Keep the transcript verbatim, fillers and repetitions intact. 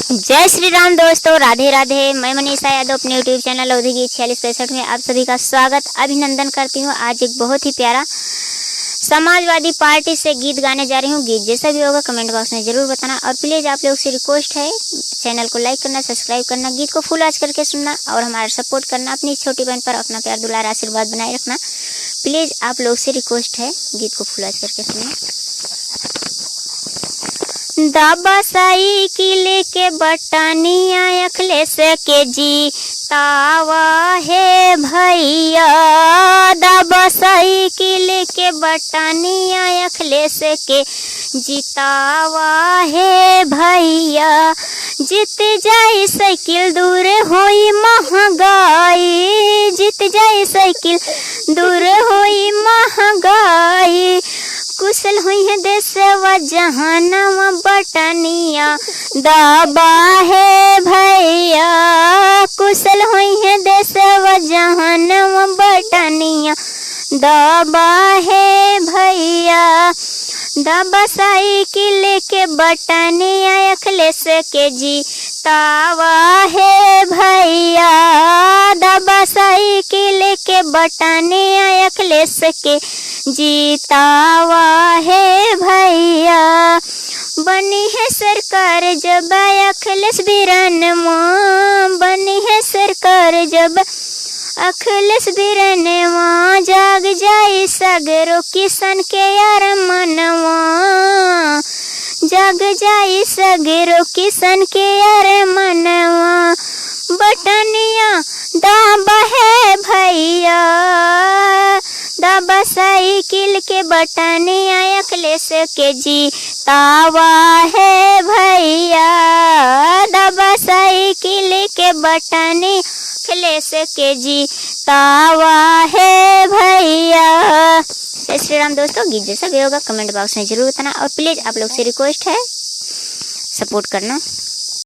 जय श्री राम दोस्तों, राधे राधे। मैं मनीषा यादव अपने YouTube चैनल अवधी गीत छियालीस पैंसठ में आप सभी का स्वागत, अभिनंदन करती हूँ। आज एक बहुत ही प्यारा समाजवादी पार्टी से गीत गाने जा रही हूँ। गीत जैसा भी होगा कमेंट बॉक्स में ज़रूर बताना, और प्लीज़ आप लोग से रिक्वेस्ट है, चैनल को लाइक करना, सब्सक्राइब करना, गीत को फुल वॉच करके सुनना और हमारा सपोर्ट करना। अपनी छोटी बहन पर अपना प्यार, दुलार, आशीर्वाद बनाए रखना। प्लीज़ आप लोग से रिक्वेस्ट है, गीत को फुल वॉच करके सुनिए। दबा साइकिल के बटनिया अखिलेश के जीतावा हे भैया, दबा साइकिल के बटनिया अखिलेश के जीतावा हे भैया। जीत जाई साइकिल, दूर होई महंगाई, जीत जाई साइकिल, दूर होई महंगाई। कुशल होइहें देसवा जहानवा बटनिया दबा हे भैया, कुशल होइहें देसवा जहानवा बटनिया दबा हे भैया। दबा साइकिल के बटनिया अखिलेश के जीतावा हे भैया, दबा साइकिल के बटनिया अखिलेश के जीतावा हे भैया। बनी है सरकार जब अखिलेश बिरनवा, बनी है सरकार जब अखिलेश बिरनवा, जाग जाई सगरो किसान के यार मनवा, जाग जाई सगरो किसान के यार मनवा। बटनिया दबा हे भैया, दबा साइकिल के बटनिया अखिलेश के जीतावा हे भैया, दबा साइकिल के बटनिया अखिलेश के जीतावा हे भैया। जय श्री राम दोस्तों, गीत जैसा भी होगा कमेंट बॉक्स में ज़रूर बताना, और प्लीज़ आप लोग से रिक्वेस्ट है, सपोर्ट करना।